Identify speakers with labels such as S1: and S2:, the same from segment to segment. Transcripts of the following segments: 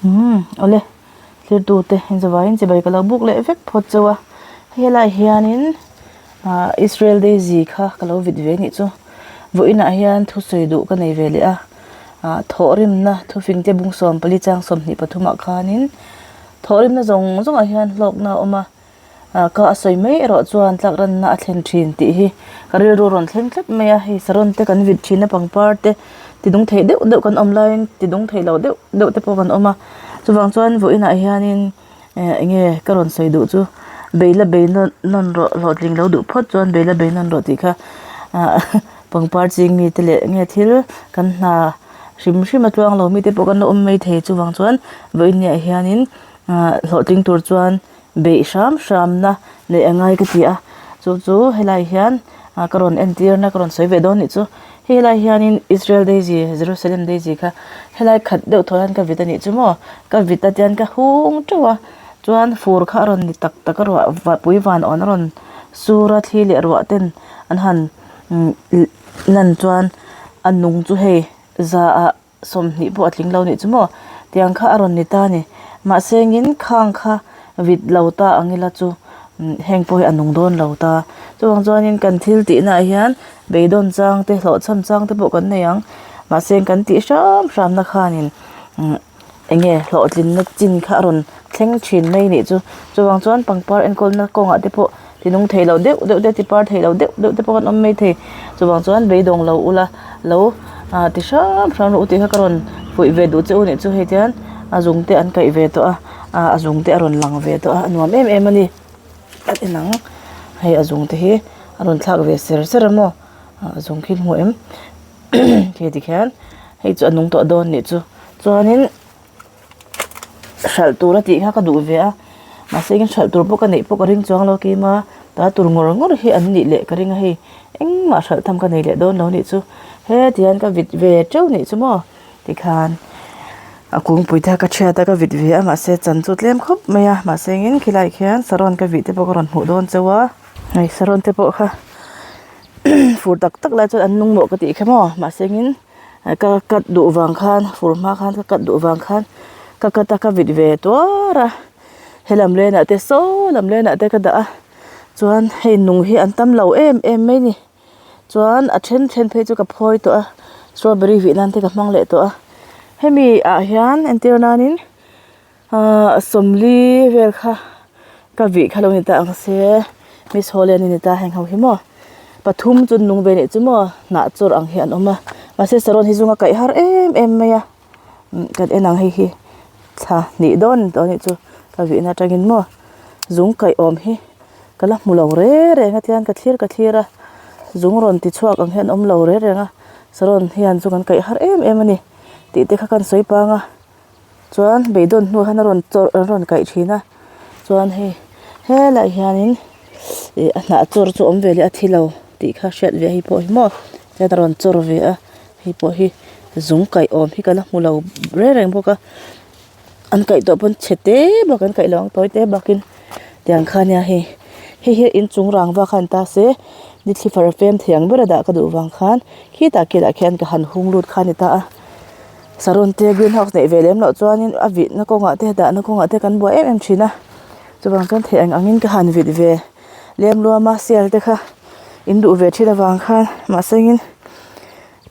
S1: Umm awle thirtute inzavaiin chibai ka lo buk leh vek phawt chauh a helaiah hianin ah Israel daisy kha ka lo vit ve anih chu vawiinah hian thusawi duh ka nei ve leh a ah thawhrimna thufing te bung 14 chang 23 ah khanin thawhrimna zawng zawngah hian hlawkna a awm a. Ah ka a sawi mai erawh chuan tlak ranna a thlen thin tih hi ka rilru a rawn thleng tlat mai a hei saron te kan vit thin a pangpar te ti dung thei deuh deuh kan awm laiin ti dung thei lo deuh deuh te pawh kan awm a chuvang chuan vawiinah hianin eh eng nge ka rawn sawi duh chu bei la bei nawn nawn rawh hlawhtling lo duh phawt chuan bei la bei nawn rawh tih kha ah pangpar ching mite leh eng nge thil kan hna hrim hrim a tluang lo mite pawh kan la awm maithei chuvang chuan vawiin niah hianin ah hlawhtling tur chuan. Beih hram hram na leh a ngai ka ti a chu chu helai hian ah ka rawn entir na ka rawn sawi ve dawn nih chu hei helai hianin Israel daisy Jerusalem daisy kha helai khat deuh thaw hian ka vit a nih chu maw ka vit a tian ka hung teuh a chuan fur kha a rawn ni tak tak a ruah pui van awn a rawn sur a thli leh ruah ten an han lan chuan a nung chu hei za ah. 20 pawh a tling lo nih chu maw tiang kha a rawn ni ta a ni mahse engin khang kha vit lo ta ang ila chu heng pawh hi a nung dawn lo ta chuvang chuanin kan thil tih naah hian beidawn chang te hlawhchham chang te pawh kan nei ang mahse kan tih hram hram na khanin eng nge hlawhtlinna chin kha a rawn thleng thin mai nih chu chuvang chuan pangpar enkawlna kawngah te pawh. Ti nung thei lo deuh deuh te ti par thei lo deuh deuh te pawh an awm mai thei chuvang chuan beidawng lo ula lo ah ti hram hram rawh u tih kha ka rawn fuih ve duh che u nih chu hei tian a zung te an kaih ve tawh a ah a zung te a rawn lang ve tawh a a nuam em em a ni a ti nang hei a zung te hi a rawn thlak ve ser ser a maw ah a zung khi hmu em khi tikhian hei chu a nung tawh dawn nih chu chuanin. Hralh tur a tih kha ka duh ve a mahse engin hralh tur pawh ka neih pawh ka ring chuang lo keima ta tur ngawr ngawr hi an nih leh ka ring a hei engmah hralh tham ka nei leh dawn lo nih chu heti hian ka vit ve teuh nih chu maw tikhan a kungpui te kha ka thiat a ka vit ve a mahse chan chu tlem khawp mai a mahse engin khilai khian saron ka vih te pawh ka rawn hmuh dawn chauh a hei saron te pawh kha fur tak tak lai chuan an nung mawh ka tih kha maw mahse engin. Ka cut duh vang khan fur hma khan ka cut duh vang khan ka cut a ka vit ve tuar a helam lenah te saw lam lenah te ka dah a chuan hei nung hi an tam lo em em mai ni chuan a then then phei chu ka phawi tawh a strawberry vih nan te ka hmang leh tawh a hemi ah hian entir nanin. Ahh 40 vel kha ka vih kha lo ni ta ang se miss Holland a ni ta heng ho hi maw pathum chu nung ve nih chu maw hnah chawr ang hi an awm a mahse saron hi zunga kaih har em em mai a kan en ang hei hi thla hnih dawn tawh a nih chu ka vihna atangin maw zung kaih awm hi ka la hmu lo reng reng a tihian ka thlir ka thlir a zung rawn ti chhuak ang hian awm lo reng reng a saron hian chu kan kaih har em em a ni tih te kha kan sawi pang a. Chuan beidawn hnuah hian a rawn chawrh a rawn kaih thin a chuan hei helaiah hianin ih a hnah chawr chu awm ve leh a thi lo tih kha hriat ve hei pawh hi maw tihian a rawn chawr ve a hei pawh hi zung kaih awm hi ka la hmu lo reng reng bawk a an kaih tawh pawn chhe te bak an kaih lo ang tawi te bakin tiang kha ania hei hei hi inchung rangva khan ta se nithli far fem thei ang ber a dah ka duh vang khan khitah khilah khian ka han hung lut kha a ni ta a. Saron te green house neih ve lem loh chuanin a vihna kawngah te dahna kawngah te kan buai em em thin a chuvang chuan theih ang angin ka han vit ve lem luam a sale te kha in duh ve thin avang khan mahse engin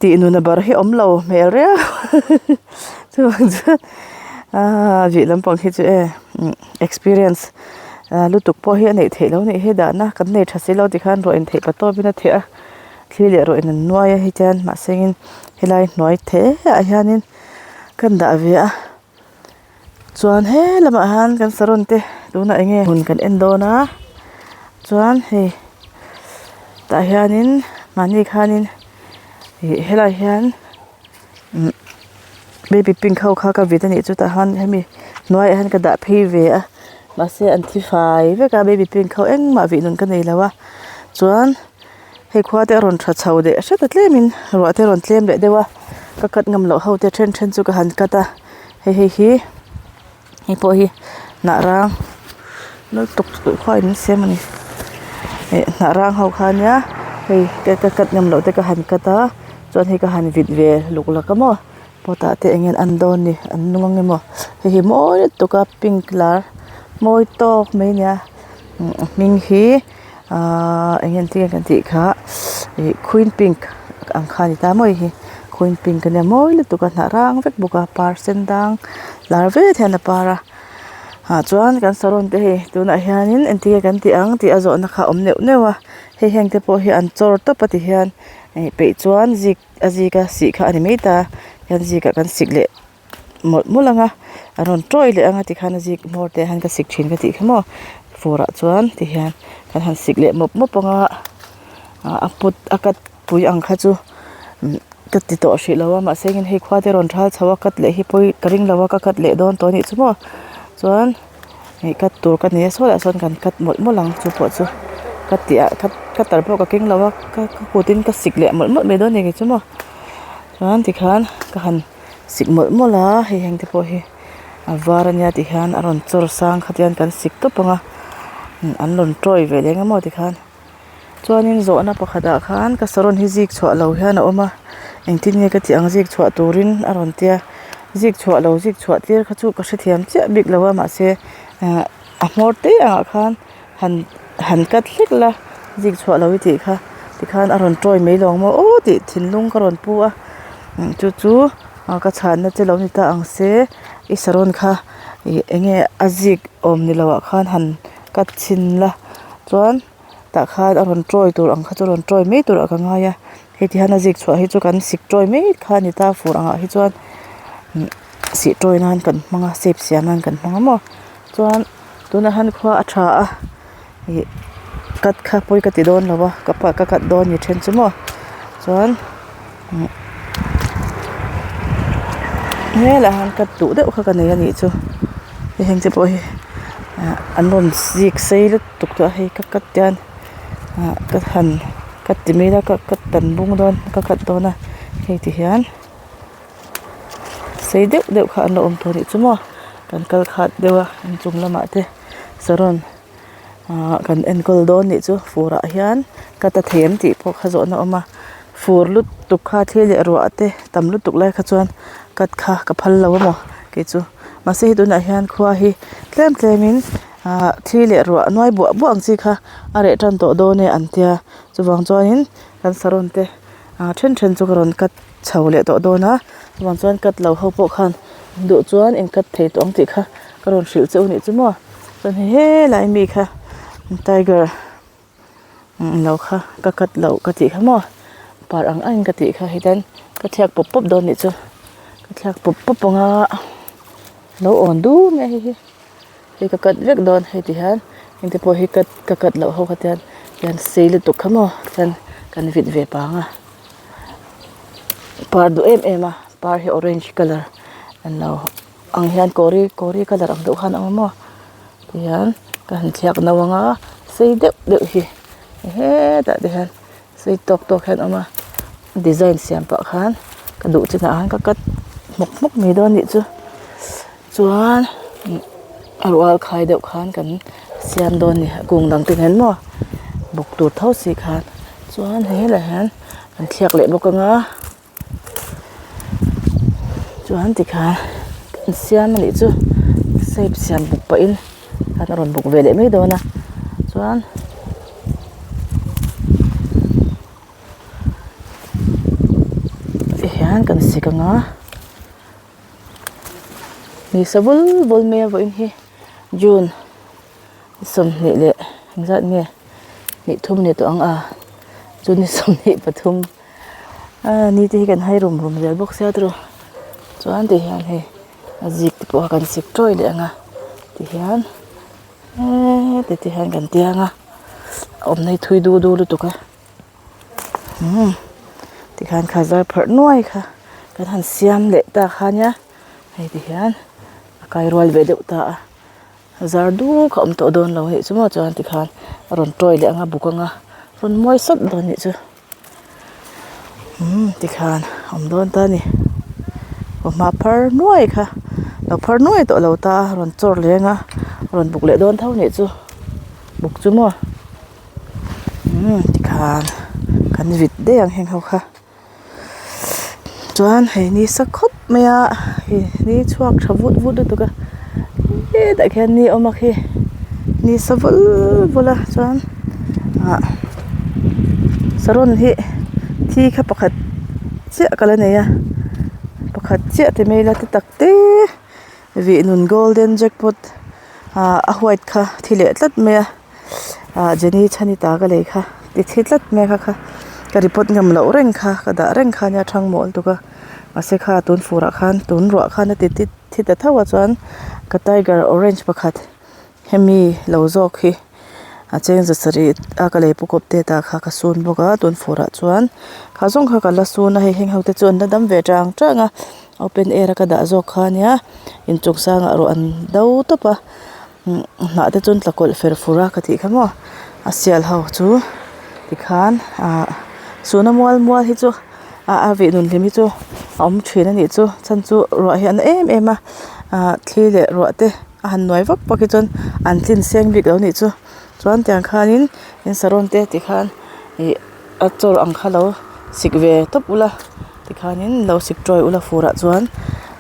S1: tih nuna bar hi awm lo hmel riau chuvang chuan ahh vih lampang hi chu e experience lutuk pawh hi a neih theih loh a nih hi dahna kan nei tha si lo tikhan ruah in theih pa tawpin a theh a. Thli leh rawh in an nuai a hei tian mahse in helai hnuai the ah hianin kan dah ve a chuan he lamah hian kan saron te tunah eng nge hmun kan en dawn a chuan hei tah hianin mahni khanin ih helaiah hian umm baby pink ho kha ka vit a nih chu tah hian hemi hnuaiah hian ka dah phei ve a mahse an thi fai vek a baby pink ho engmah vih nun ka nei lo a chuan. Hei khua te a rawn tha chho leh hret a tlemin ruah te a rawn tlem leh deuh a ka cut ngam loh ho te then then chu ka han cut a hei hei hi hei pawh hi hnah rang lutuk khuain an siam a ni eh hnah rang ho kha ania hei ka cut ngam loh te ka han cut a chuan hei ka han vit ve luk lak a maw. Pot ah te eng nge an dawn ni an nung ang emaw hei hi mawi lutuk a pink lar mawi tawk mai a nia a hming hi ahh eng nge engtin nge kan tih kha ih queen pink ang kha a ni ta maw hei hi queen pink ania mawi lutuk a hnah rang vek bawk a par sen dang lar vet hian a par a ah chuan kan saron te hei tunah hianin engtin nge kan tih ang tih a zawhna kha a awm neuh neuh a hei heng te pawh hi an chawr tawp a ti hian ih peih chuan zik. A zika sih kha a ni mai ta hian zikah kan sik leh mawlh mawlh ang a a rawn tawi leh ang a tikhan a zik hmawr te hian ka sik thin ka tih kha maw fur ah chuan tihian kan han sik leh mawp mawp ang a ah a put a cut pui ang kha chu ka ti tawh hrih lo a mahse engin hei khua te rawn thal chho a cut leh hi pawi ka ring lo a ka cut leh dawn tawh a nih chu maw chuan. Ih cut tur ka nei a saw lah sawn kan cut mawlh mawlh ang chu pawh chu ka tih ah cutter pawh ka keng lo a ka kut in ka sik leh mawlh mawlh mai dawn a ni kei chu maw chuan tikhan ka han sik mawlh mawlh a hei heng te pawh hi a var ania tikhian a rawn chawr sang kha tian kan sik tawp ang a an rawn tawi ve leh eng emaw tikhan. Chuanin zawhna pakhatah khan ka saron hi zik chhuah lo hian a awm a engtin nge ka tih ang zik chhuah turin a rawn tia zik chhuah lo zik chhuah tir kha chu ka hrethiam chiah bik lo a mahse ah a hmawr te angah khan han han cut hlek la zik chhuah lo i tih kha tikhan a rawn tawi mai lo ang maw aw tih thinlung ka rawn pu a chu chu ka chhanna che lo ni ta ang se i saron kha ih eng nge a zik awm ni lo ah khan han cut chhin la chuan. Tah khan a rawn tawi tur ang kha chu a rawn tawi mai turah ka ngai a hei ti hian a zik chhuah hi chu kan sik tawi mai kha a ni ta fur angah hi chuan sih tawi nan kan hmang a shape siam nan kan hmang a maw chuan tunah hian khua a tha a ih cut kha pawi ka ti dawn lo a ka pa ka cut dawn a ni then chu maw chuan helaiah hian cut duh deuh kha ka nei a nih chu hei heng te pawh hi ah an rawn zik sei lutuk. Tukverh hei ka cut hian ah ka han ka ti mai a ka ka tan bung dawn ka cut dawn a hei ti hian sei deuh deuh kha an lo awm tawh anih chu maw kan kal khat deuh a inchung lamah te saron ah kan enkawl dawn anih chu fur ah hian cut a thei ang tih pawh kha zawhna a awm a fur lutuk kha thli leh ruah te tam lutuk lai kha chuan cut kha ka phal lo a maw kei chu mahse hei tunah hian khua hi tlem tlem in. Ahh thli leh ruah nuai buah buah ang chi kha a reh tan tawh dawn e an tia chuvang chuanin kan saron te ah then then chu ka rawn cut chho leh tawh dawn a chuvang chuan cut lo ho pawh khan duh chuan in cut thei tawh ang tih kha ka rawn hrilh che u nih chu maw chuan hei helai mi kha tiger. Lo kha ka cut loh ka tih kha maw par ang ang in ka tih kha hetian ka thiak pawp pawp dawn nih chu ka thiak pawp pawp ang a lo awn dum mai a hei hi hei ka cut vek dawn hei ti hian heng te pawh hi cut ka cut loh ho kha tian hian sei lutuk kha maw tihian kan vit ve pang a par duh em em a par hi orange colour an lo ang hian kawri kawri colour ang deuh khan a awm a maw. Tihian ka han thliak no ang a sei deuh deuh hi hetah te hian sei tawk tawk hian a awm a design siam pah khan ka duh chinah khan ka cut hmawk hmawk mai dawn anih chu chuan a rual khai deuh khan kan siam dawn a ni a kung dang te nen maw buk tur tho si khan chuan hei helaiah hian an thliak leh bawk ang a. Chuan tikhan an siam anih chu shape siam buk pahin khan a rawn buk ve leh mai dawn a chuan tihian kan sik ang a ni sa vul vul mai a vawiin hi June. 20 leh engzat nge 23 ni tawh ang a chu ni 23 a ni te hi kan hai rum rum zel bawk sia tiraw chuan ti hian hei a zik te pawh kan sik tawih leh ang a ti hian heti te hian kan tiang a a awmna hi thui du du lutuk a umm tikhan kha zar pharh nuai kha kan han siam leh ta kha nia hei ti hian a kai rual ve deuh ta a. Zar duk a awm tawh dawn lo anih chu maw chuan tikhan a rawn tawi leh ang a buk ang a rawn mawi sawt dawn anih chu umm tikhan a awm dawn ta a ni bawhma phar nuai kha lo phar nuai tawh lo ta a rawn chawr leh ang a rawn buk leh dawn tho anih chu buk chu maw umm tikhan kan vit daih ang heng ho kha. Chuan hei ni sa khawp mai a hei ni chhuak tha vut vut lutuk a hetah khian ni awm a khi ni sa vul vul a chuan ah saron hi thi kha pakhat chiah ka la nei a pakhat chiah ti mai ila ti tak te vih nun golden jackpot ah a white kha thi leh tlat mai a. Ah Jenny Chhanita ka lei kha ti thi tlat mai a kha kha ka report ngam loh reng kha ka dah reng kha nia thang mawl tuk a mahse kha tun furah khan tun ruah khan a ti ti thi ta tho a chuan ka tiger orange pakhat hemi lo zawk hi a cheng za sarih a ka lei pu kawp te ta kha ka sun bawk a tun furah chuan kha zawng kha ka la sun a hei heng ho te chu an la dam ve tang tang a open air a ka dah zawk kha nia inchung sangah erawh an do tawp a. Hnah te chuan tla kawlh fer fur a ka tih kha maw a sial ho chu tikhan ahh suna mual mual hi chu ah a vih nun hlim hi chu a awm thin a nih chu chhan chu ruah hi a na em em a ahh thli leh ruah te a han nuai vak vak hi chuan an tlin seng bik lo a nih chu chuan tiang khanin in saron te tikhan ih a chawr ang kha lo sik ve tawp ula tikhanin lo sik tawi ula furah chuan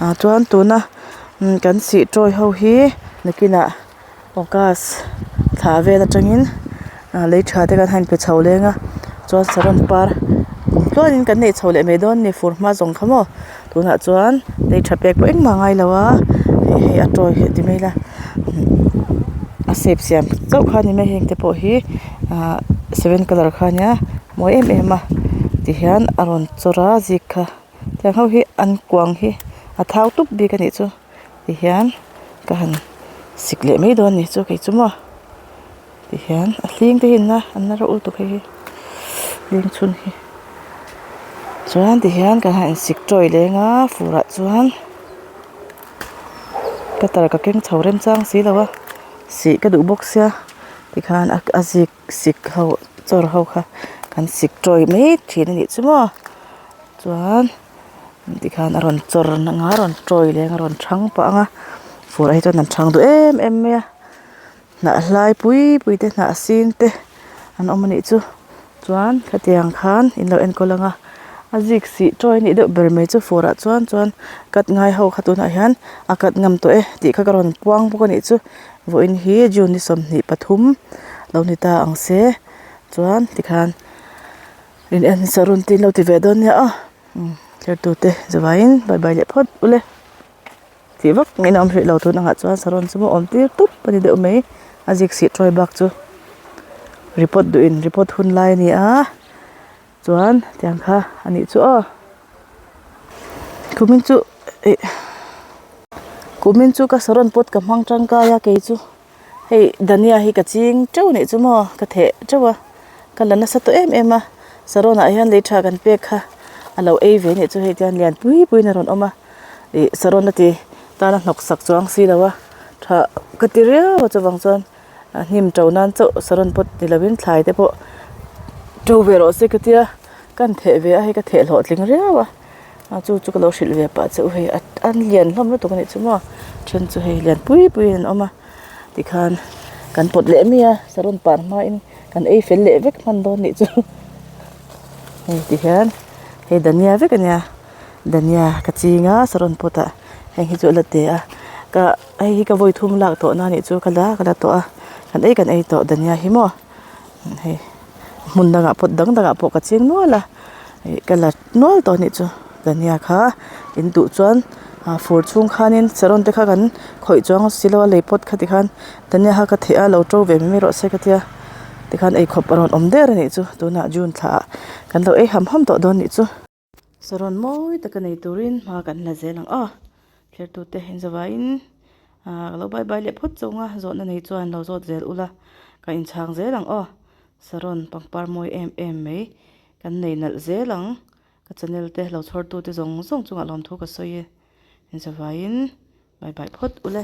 S1: ah chuan tuna. Kan sih tawi ho hi nakinah august thla vel atangin lei tha te kan han pe chho leng a chuan saron par kum tluanin kan neih chho leh mai dawn a ni fur hma zawng kha maw tunah chuan lei tha pek pawh engmah a ngai lo a hei a tawi hi ti mai ila a shape siam chauh kha a ni mai a heng te pawh hi ahh seven colour kha a nia mawi em em a tihian a rawn chawr a zik kha. Tiang ho hi an kuang hi a thau tup bik a nih chu tihian ka han sik leh mai dawn a ni chu kei chu maw tihian a hling te hi an la an la reuh lutuk hei hi hling chhun hi chuan tihian kan han insik tawi leng a furah chuan cutter ka keng chho remchang si lo a sih ka duh bawk sia tikhan a zik sik ho chawr ho kha kan sik tawi mai thin a nih chu maw. Chuan tikhan a rawn chawr ang a a rawn tawi leng a rawn thang pah ang a fur ah hi chuan an thang duh em em mai a hnah hlai pui pui te hnah sin te an awm a nih chu chuan khatiang khan in lo enkawl ang a a zik sih tawi a nih deuh ber mai chu fur ah chuan chuan cut ngai ho kha tunah hian a cut ngam tawh e tih kha ka rawn puang bawk a nih chu vawiin hi june ni 23 lo ni ta ang se chuan tikhan. In en sarun te in lo ti ve dawn nia aw thlertute chuvangin bye bye leh phawt ule tih vak ngei na awm hrih lo tun angah chuan saron chu maw awm tir tup a ni deuh mai a zik sih tawi bak chu report duh in report hun lai a ni a chuan tiang kha a nih chu aw kumin chu ih kumin chu ka saron pawt ka hmang tangkai a kei chu. Hei dhania hi ka ching teuh nih chu maw ka theh teuh a ka la nasa tawh em em a saron ah hian lei tha kan pek kha a lo ei ve nih chu hei tiang lian pui pui in a rawn awm a ih saron a ti tan a hnawk sak chuang si lo a tha ka ti riau a chuvang chuan a hnim to nan chauh saron pawt ni lo in thlai te pawh to ve rawh se ka tia kan theh ve a hei ka theh hlawhtling riau a. A chu chu ka lo hrilh ve pah che u hei an lian hlawm lutuk a nih chu maw then chu hei lian pui pui in an awm a tikhan kan pawt leh mai a saron par hma in kan ei fel leh vek hman dawn nih chu hei ti hian hei dhania vek a nia dhania ka ching a saron pawt ah heng hi chu a la te a ka hei hi ka vawi thum lak tawh na nih chu ka la ka la tawh a kan ei kan ei tawh dhania hi maw hei hmun dangah pawh dang dangah pawh ka ching nual a. Ih ka la nual tawh anih chu dhania kha in duh chuan ah fur chhung khanin saron te kha kan khawih chuang si lo a lei pawt kha tikhan dhania kha ka theh a lo to ve mai rawh se ka tia tikhan eikhawp a rawn awm der anih chu tunah june thla ah kan lo ei ham ham tawh dawn anih chu. Saron mawi taka nei turin hma kan la zel ang aw thlertute inzawaiin ah ka lo bye bye leh phawt chauh ang a zawhna nei chuan lo zawt zel ula ka inchhang zel ang aw. Saron pangpar mawi em em mai kan nei nalh zel ang ka channel te lo chhawr tu te zawng zawng chungah lawmthu ka sawi e inzavaiin bye bye phawt ule.